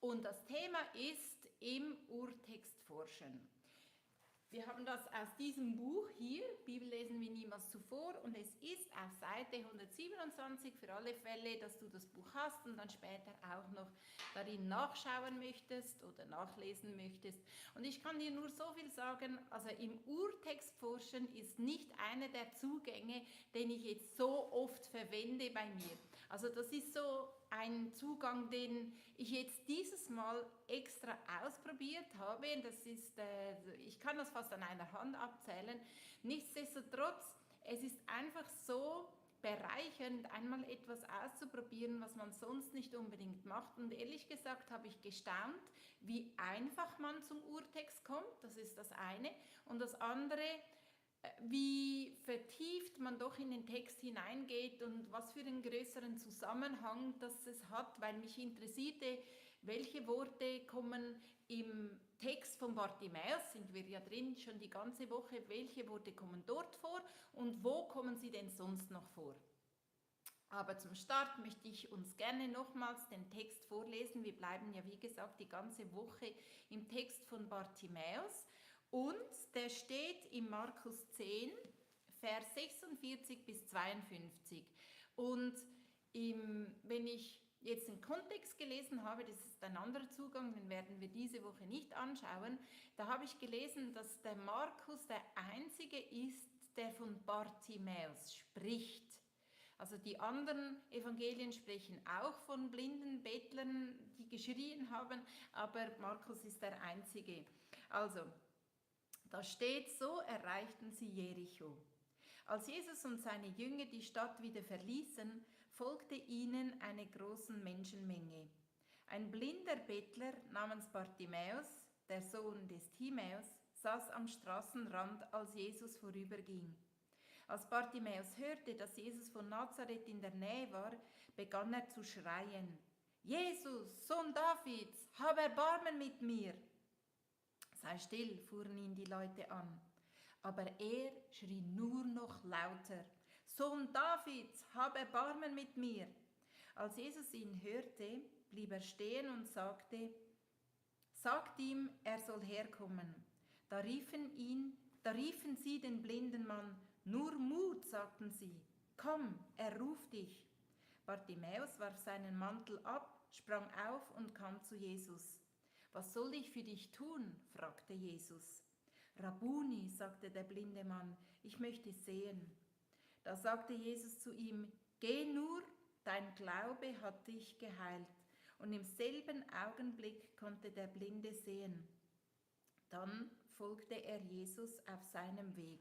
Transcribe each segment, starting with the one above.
Und das Thema ist im Urtext forschen. Wir haben das aus diesem Buch hier, Bibel lesen wie niemals zuvor, und es ist auf Seite 127 für alle Fälle, dass du das Buch hast und dann später auch noch darin nachschauen möchtest oder nachlesen möchtest. Und ich kann dir nur so viel sagen, also im Urtext forschen ist nicht einer der Zugänge, den ich jetzt so oft verwende bei mir. Also das ist so ein Zugang, den ich jetzt dieses Mal extra ausprobiert habe. Das ist, ich kann das fast an einer Hand abzählen. Nichtsdestotrotz, es ist einfach so bereichernd, einmal etwas auszuprobieren, was man sonst nicht unbedingt macht. Und ehrlich gesagt habe ich gestaunt, wie einfach man zum Urtext kommt. Das ist das eine. Und das andere, wie vertieft man doch in den Text hineingeht und was für einen größeren Zusammenhang das es hat, weil mich interessierte, welche Worte kommen im Text von Bartimäus, sind wir ja drin schon die ganze Woche, welche Worte kommen dort vor und wo kommen sie denn sonst noch vor? Aber zum Start möchte ich uns gerne nochmals den Text vorlesen. Wir bleiben ja wie gesagt die ganze Woche im Text von Bartimäus. Und der steht in Markus 10, Vers 46 bis 52. Und wenn ich jetzt den Kontext gelesen habe, das ist ein anderer Zugang, den werden wir diese Woche nicht anschauen, da habe ich gelesen, dass der Markus der Einzige ist, der von Bartimäus spricht. Also die anderen Evangelien sprechen auch von blinden Bettlern, die geschrien haben, aber Markus ist der Einzige. Also, da steht, so erreichten sie Jericho. Als Jesus und seine Jünger die Stadt wieder verließen, folgte ihnen eine große Menschenmenge. Ein blinder Bettler namens Bartimäus, der Sohn des Timäus, saß am Straßenrand, als Jesus vorüberging. Als Bartimäus hörte, dass Jesus von Nazareth in der Nähe war, begann er zu schreien: Jesus, Sohn Davids, hab Erbarmen mit mir! Sei still, fuhren ihn die Leute an. Aber er schrie nur noch lauter: Sohn Davids, hab Erbarmen mit mir! Als Jesus ihn hörte, blieb er stehen und sagte: Sagt ihm, er soll herkommen. Da riefen sie den blinden Mann: Nur Mut, sagten sie. Komm, er ruft dich. Bartimäus warf seinen Mantel ab, sprang auf und kam zu Jesus. Was soll ich für dich tun? Fragte Jesus. Rabuni, sagte der blinde Mann, ich möchte sehen. Da sagte Jesus zu ihm: Geh nur, dein Glaube hat dich geheilt. Und im selben Augenblick konnte der Blinde sehen. Dann folgte er Jesus auf seinem Weg.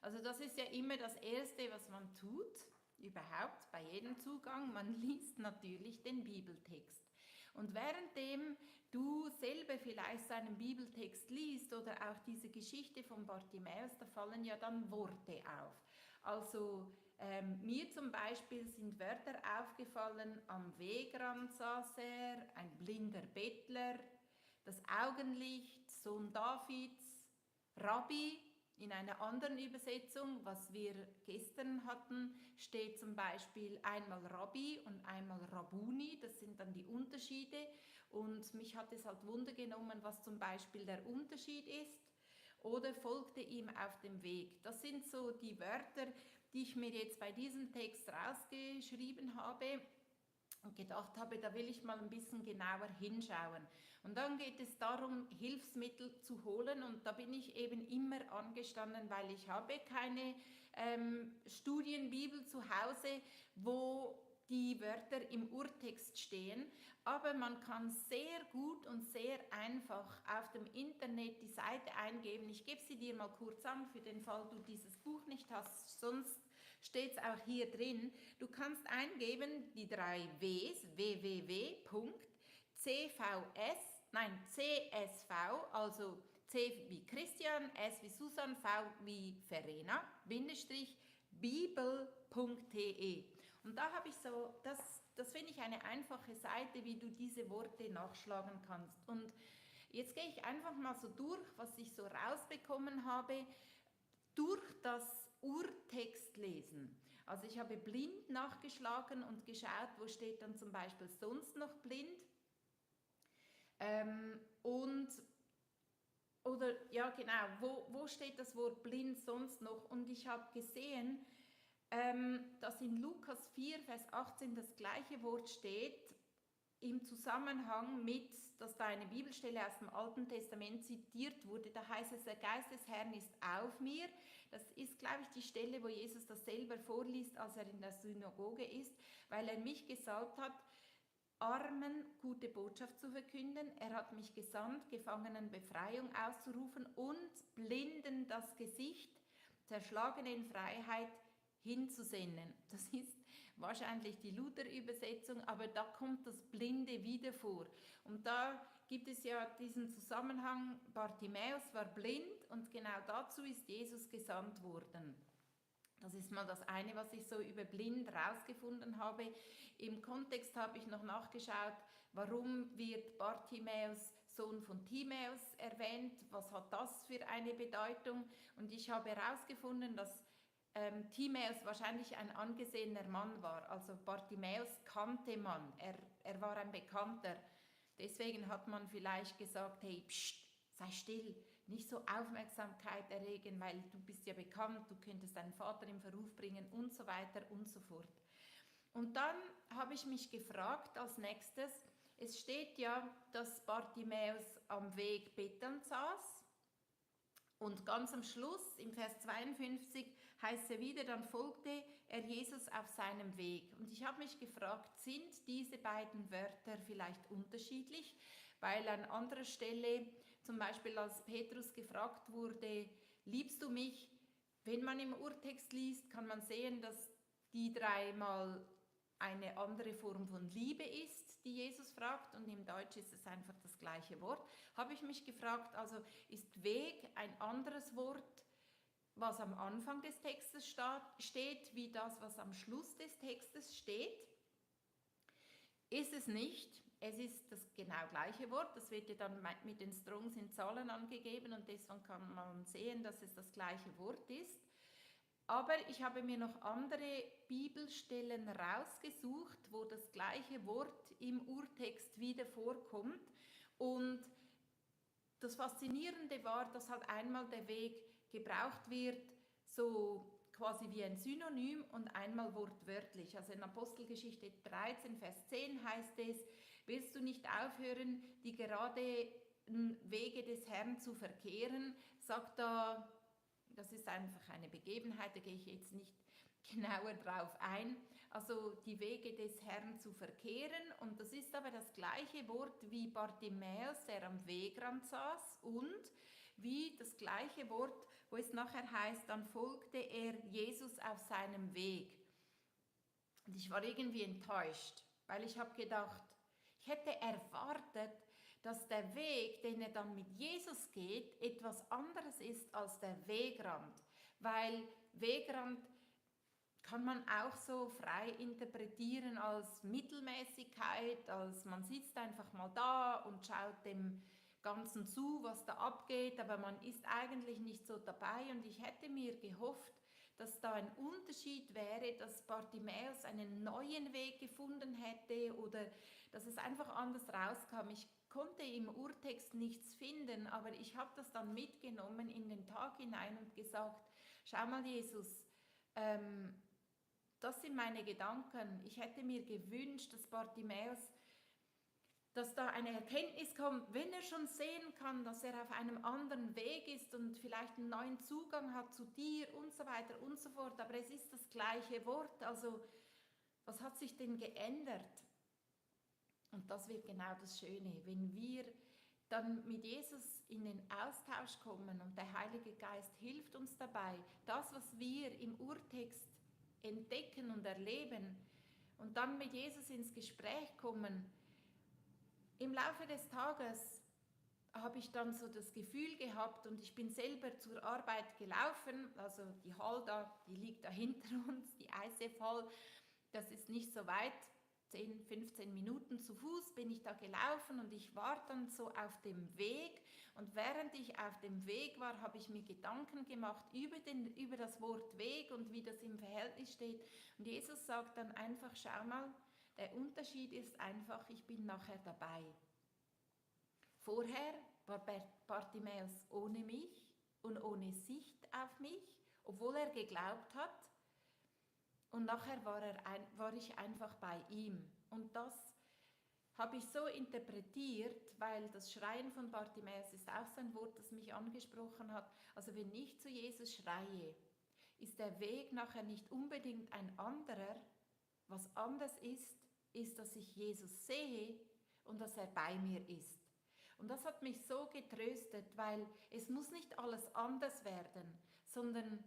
Also das ist ja immer das Erste, was man tut, überhaupt bei jedem Zugang. Man liest natürlich den Bibeltext. Und währenddem du selber vielleicht seinen Bibeltext liest oder auch diese Geschichte von Bartimäus, da fallen ja dann Worte auf. Also mir zum Beispiel sind Wörter aufgefallen: am Wegrand saß er, ein blinder Bettler, das Augenlicht, Sohn Davids, Rabbi. In einer anderen Übersetzung, was wir gestern hatten, steht zum Beispiel einmal Rabbi und einmal Rabuni, das sind dann die Unterschiede. Und mich hat es halt Wunder genommen, was zum Beispiel der Unterschied ist. Oder folgte ihm auf dem Weg. Das sind so die Wörter, die ich mir jetzt bei diesem Text rausgeschrieben habe und gedacht habe, da will ich mal ein bisschen genauer hinschauen. Und dann geht es darum, Hilfsmittel zu holen, und da bin ich eben immer angestanden, weil ich habe keine Studienbibel zu Hause, wo die Wörter im Urtext stehen, aber man kann sehr gut und sehr einfach auf dem Internet die Seite eingeben. Ich gebe sie dir mal kurz an, für den Fall du dieses Buch nicht hast, sonst steht es auch hier drin. Du kannst eingeben die 3 Ws, CSV, also C wie Christian, S wie Susan, V wie Verena, Bindestrich, bibel.de. Und da habe ich so, das finde ich eine einfache Seite, wie du diese Worte nachschlagen kannst. Und jetzt gehe ich einfach mal so durch, was ich so rausbekommen habe durch das Urtextlesen. Also ich habe blind nachgeschlagen und geschaut, wo steht dann zum Beispiel sonst noch blind. Und, oder ja genau, wo steht das Wort blind sonst noch? Und ich habe gesehen, dass in Lukas 4, Vers 18 das gleiche Wort steht, im Zusammenhang mit, dass da eine Bibelstelle aus dem Alten Testament zitiert wurde. Da heißt es, der Geist des Herrn ist auf mir. Das ist, glaube ich, die Stelle, wo Jesus das selber vorliest, als er in der Synagoge ist, weil er mich gesalbt hat, Armen gute Botschaft zu verkünden. Er hat mich gesandt, Gefangenen Befreiung auszurufen und Blinden das Gesicht, Zerschlagene in Freiheit hinzusenden. Das ist wahrscheinlich die Luther-Übersetzung, aber da kommt das Blinde wieder vor. Und da gibt es ja diesen Zusammenhang, Bartimäus war blind und genau dazu ist Jesus gesandt worden. Das ist mal das eine, was ich so über blind rausgefunden habe. Im Kontext habe ich noch nachgeschaut, warum wird Bartimäus Sohn von Timäus erwähnt, was hat das für eine Bedeutung? Und ich habe herausgefunden, dass Timäus wahrscheinlich ein angesehener Mann war. Also Bartimäus kannte man, er war ein Bekannter. Deswegen hat man vielleicht gesagt, hey, pst, sei still, nicht so Aufmerksamkeit erregen, weil du bist ja bekannt, du könntest deinen Vater in Verruf bringen und so weiter und so fort. Und dann habe ich mich gefragt als nächstes, es steht ja, dass Bartimäus am Weg bettelnd saß und ganz am Schluss, im Vers 52, heißt es wieder, dann folgte er Jesus auf seinem Weg. Und ich habe mich gefragt, sind diese beiden Wörter vielleicht unterschiedlich? Weil an anderer Stelle, zum Beispiel als Petrus gefragt wurde, liebst du mich? Wenn man im Urtext liest, kann man sehen, dass die dreimal eine andere Form von Liebe ist, die Jesus fragt, und im Deutsch ist es einfach das gleiche Wort. Habe ich mich gefragt, also ist Weg ein anderes Wort, was am Anfang des Textes steht, wie das, was am Schluss des Textes steht? Ist es nicht. Es ist das genau gleiche Wort, das wird ja dann mit den Strongs in Zahlen angegeben und deswegen kann man sehen, dass es das gleiche Wort ist. Aber ich habe mir noch andere Bibelstellen rausgesucht, wo das gleiche Wort im Urtext wieder vorkommt. Und das Faszinierende war, dass halt einmal der Weg gebraucht wird, so quasi wie ein Synonym und einmal wortwörtlich. Also in Apostelgeschichte 13, Vers 10 heißt es, willst du nicht aufhören, die geraden Wege des Herrn zu verkehren, sagt da, das ist einfach eine Begebenheit, da gehe ich jetzt nicht genauer drauf ein, also die Wege des Herrn zu verkehren, und das ist aber das gleiche Wort wie Bartimäus, der am Wegrand saß, und wie das gleiche Wort, wo es nachher heißt, dann folgte er Jesus auf seinem Weg. Und ich war irgendwie enttäuscht, weil ich habe gedacht, ich hätte erwartet, dass der Weg, den er dann mit Jesus geht, etwas anderes ist als der Wegrand. Weil Wegrand kann man auch so frei interpretieren als Mittelmäßigkeit, als man sitzt einfach mal da und schaut dem Ganzen zu, was da abgeht, aber man ist eigentlich nicht so dabei, und ich hätte mir gehofft, dass da ein Unterschied wäre, dass Bartimäus einen neuen Weg gefunden hätte oder dass es einfach anders rauskam. Ich konnte im Urtext nichts finden, aber ich habe das dann mitgenommen in den Tag hinein und gesagt, schau mal Jesus, das sind meine Gedanken. Ich hätte mir gewünscht, dass Bartimäus, dass da eine Erkenntnis kommt, wenn er schon sehen kann, dass er auf einem anderen Weg ist und vielleicht einen neuen Zugang hat zu dir und so weiter und so fort. Aber es ist das gleiche Wort. Also was hat sich denn geändert? Und das wird genau das Schöne, wenn wir dann mit Jesus in den Austausch kommen und der Heilige Geist hilft uns dabei, das, was wir im Urtext entdecken und erleben und dann mit Jesus ins Gespräch kommen. Im Laufe des Tages habe ich dann so das Gefühl gehabt, und ich bin selber zur Arbeit gelaufen, also die Hall da, die liegt da hinter uns, die ICF Hall, das ist nicht so weit, 10, 15 Minuten zu Fuß bin ich da gelaufen, und ich war dann so auf dem Weg, und während ich auf dem Weg war, habe ich mir Gedanken gemacht über das Wort Weg und wie das im Verhältnis steht, und Jesus sagt dann einfach, schau mal, der Unterschied ist einfach, ich bin nachher dabei. Vorher war Bartimäus ohne mich und ohne Sicht auf mich, obwohl er geglaubt hat. Und nachher war ich einfach bei ihm. Und das habe ich so interpretiert, weil das Schreien von Bartimäus ist auch so ein Wort, das mich angesprochen hat. Also wenn ich zu Jesus schreie, ist der Weg nachher nicht unbedingt ein anderer. Was anders ist, dass ich Jesus sehe und dass er bei mir ist. Und das hat mich so getröstet, weil es muss nicht alles anders werden, sondern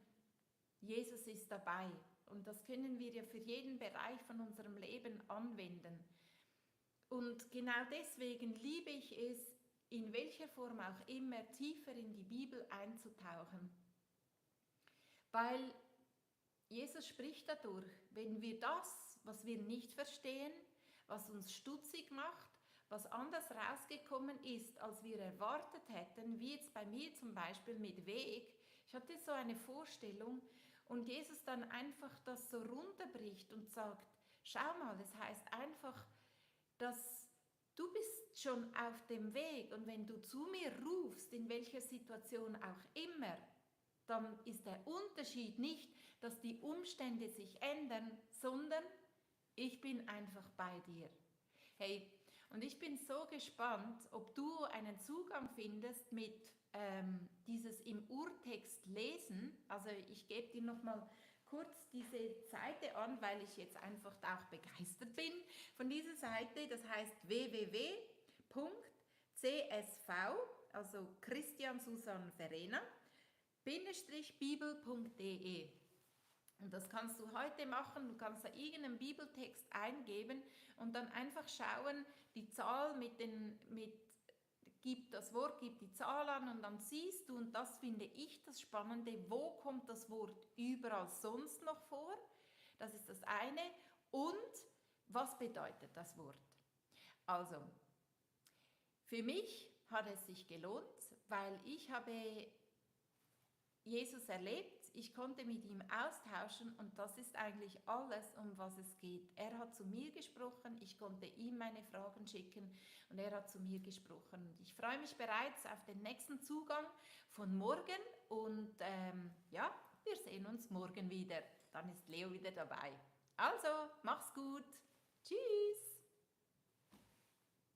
Jesus ist dabei. Und das können wir ja für jeden Bereich von unserem Leben anwenden. Und genau deswegen liebe ich es, in welcher Form auch immer, tiefer in die Bibel einzutauchen. Weil Jesus spricht dadurch, wenn wir das, was wir nicht verstehen, was uns stutzig macht, was anders rausgekommen ist, als wir erwartet hätten, wie jetzt bei mir zum Beispiel mit Weg. Ich hatte so eine Vorstellung und Jesus dann einfach das so runterbricht und sagt, schau mal, das heißt einfach, dass du bist schon auf dem Weg und wenn du zu mir rufst, in welcher Situation auch immer, dann ist der Unterschied nicht, dass die Umstände sich ändern, sondern ich bin einfach bei dir. Hey, und ich bin so gespannt, ob du einen Zugang findest mit dieses im Urtext lesen. Also ich gebe dir nochmal kurz diese Seite an, weil ich jetzt einfach auch begeistert bin von dieser Seite. Das heißt www.csv, also Christian Susan Verena, bibel.de. Und das kannst du heute machen, du kannst da irgendeinen Bibeltext eingeben und dann einfach schauen, die Zahl gib das Wort, gib die Zahl an und dann siehst du, und das finde ich das Spannende, wo kommt das Wort überall sonst noch vor? Das ist das eine. Und was bedeutet das Wort? Also, für mich hat es sich gelohnt, weil ich habe Jesus erlebt, ich konnte mit ihm austauschen und das ist eigentlich alles, um was es geht. Er hat zu mir gesprochen, ich konnte ihm meine Fragen schicken und er hat zu mir gesprochen. Und ich freue mich bereits auf den nächsten Zugang von morgen und ja, wir sehen uns morgen wieder. Dann ist Leo wieder dabei. Also, mach's gut. Tschüss.